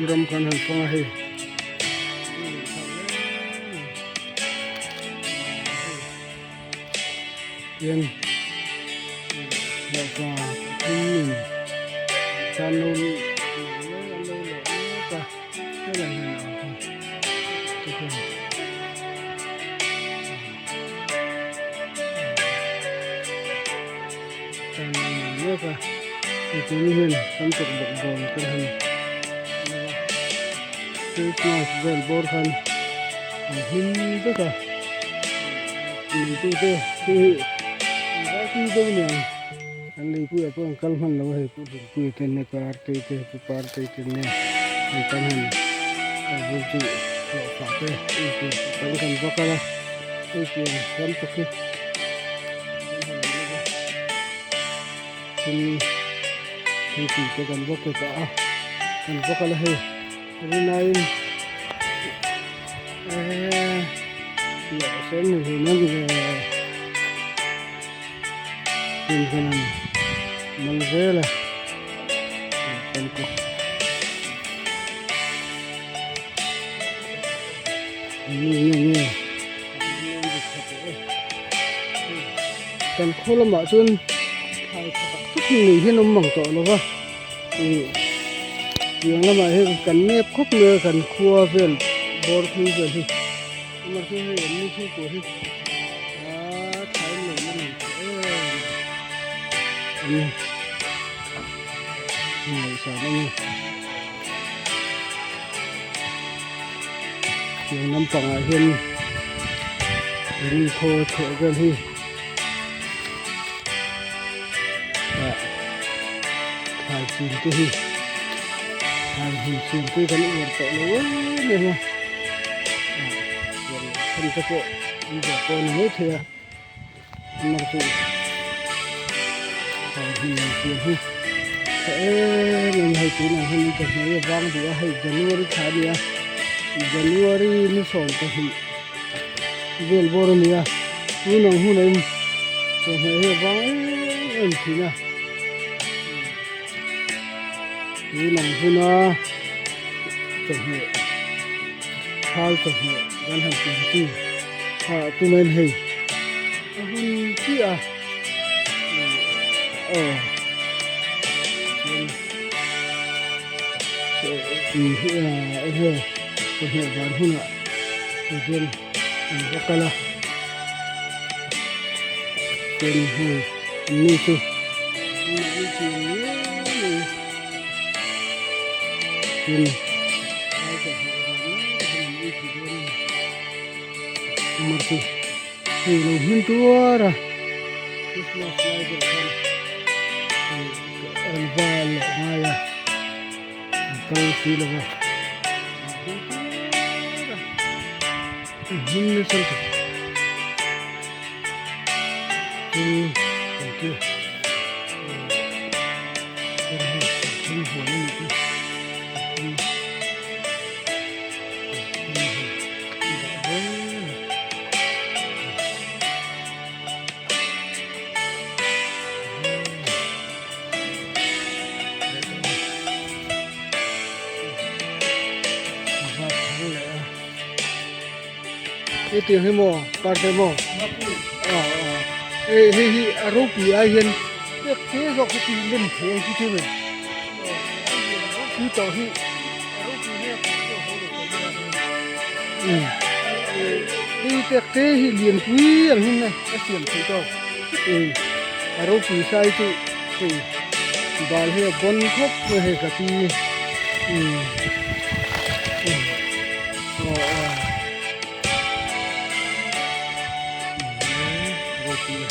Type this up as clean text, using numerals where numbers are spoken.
Ram kan han fang a hei. Hian hlawhfa pathum in tan lo an lo lawh mek a helai hian a awm te hian tan lo nei mek a hei tuni hian tam tak bawkbawn kan han lo a Christmas vel bawr khan an hlim vek a. Neitute hi zai deuh nen an leipuiah pawh an kal hman lo a hei pu Hlimpuia te nge pu Artei te pu Partei te nge hei tan han kal bul chu hlawhfa te ei tur kan kan va kal a hei pian ram tak hi kan han en lawk a tin thingpui te kan va pe pah a kan va kal a hei rinaiin. Kan khaw lamah chuan thlai tha tak tak nei hian awm mang tawh lo va ih tiang lamah hian kan nep khawp mai a kan khua vel bawr phei vel hi amah chu hei an ni chhungkua hi aaa thlai an lo la nei tawh em ani ngaihsan a ni tiang lampangah hian ring khaw chheh vel hi. Ah thlai chin te hi thlai hmun chin te kan uar tawh lo em em a ah uar loh chhan te pawh an buai pawh a ni mai thei a amah chu thlai hmun lo chin hi tha em em a hei tunah hian in chawhmeh hi a vang duh a hei January thla a ni a January ni 12 vel bawr a ni a tun ang hunah in chawhmeh hi a vang em em thin a tun ang huna chawhmeh thal chawhmeh kan han tih chi ah tunah hei a hun chiah a aw chuan eng nge chawhmeh van hunah. Tichuan an va kal a chuan hei an ni chu an mahni chian nge mai chuan lai chawhmeh vang lai te hian an ei thei dawn a ni amar chu hei lo hmin tuar a Christmas lai vel khan an va lawh ngai a. An kal si lo va an hming nasa lutuk thil kan ti a hei thil huan a nih chu thil thil dah zel a. Hetiang hi maw parte maw hei hei hi a ropui ai hian pek te zawk hi tih lem thei ang chu thil a ni ropui tawh hi hei pek te hi lianpui ang hin a siam theih tawk a ropui sai chu. Hei bal hi a bawn khawp mai hei ka pi umm umm aw aw umm ropui a.